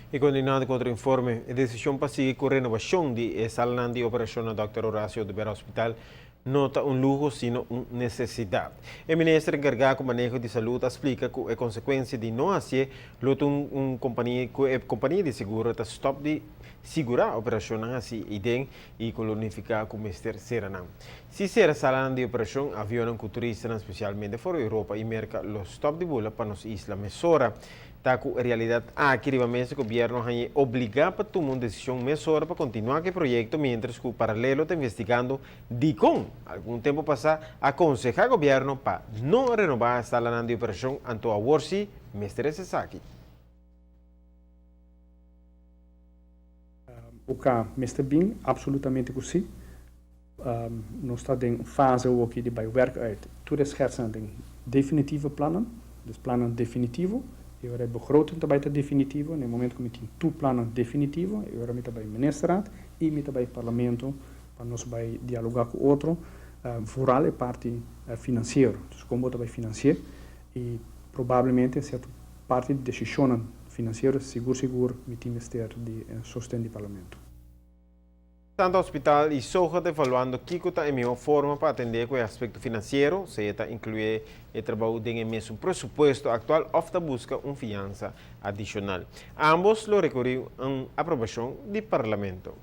Y continuando cu otro informe, e decision pa sigui cu renovacion di e salanan di operacion na Dòkter Horacio Oduber Hospital no ta un luho sino un necesidad. E minister encarga cu maneho di salud a splica cu e consecuencia di no hacié lo ta un compania cu e compania di seguro ta stop di sigura operacionnan haci eyden y cu lo nifica cu mester cera nan. Si cera salanan di operacion, avionnan cu turistanan specialmente for Europa y Merca lo stop di bula pa nos isla mesora. Ta ku e realidat aki riba mesa gobierno a hañ'é obligá pa tuma un desishon mesora pa kontinuá ku e proyekto miéntras ku paralelo ta investigando dikon algun tempu pasá a konsehá gobierno pa no renobá e salanan di operashon anto awor sí mester es esaki. OK mester bin? Absolutamente ku sí. Nos ta den fase awoki di bai werk uit tur e schetsen den definitieve plannen, dus plannan definitivo, e ora e begroting ta bai ta definitivo, na e momento ku mi tin tur plannan definitivo, e ora mi ta bai ministerraad i mi ta bai parlamento pa nos bai dialoga ku otro, vooral e parti financiero, dus kon bo ta bai financi'e i probablemente sierto parti di desishonnan financiero sigur sigur mi tin mester di sosten di parlamento. Tanto hospital y SOHA ta evaluando kico ta e miho forma pa atende cu e aspecto financiero, sea ta inclui e trabou den e mesun presupuesto actual of ta busca un fiansa adicional. Ambos lo recuri un aprobacion di Parlamento.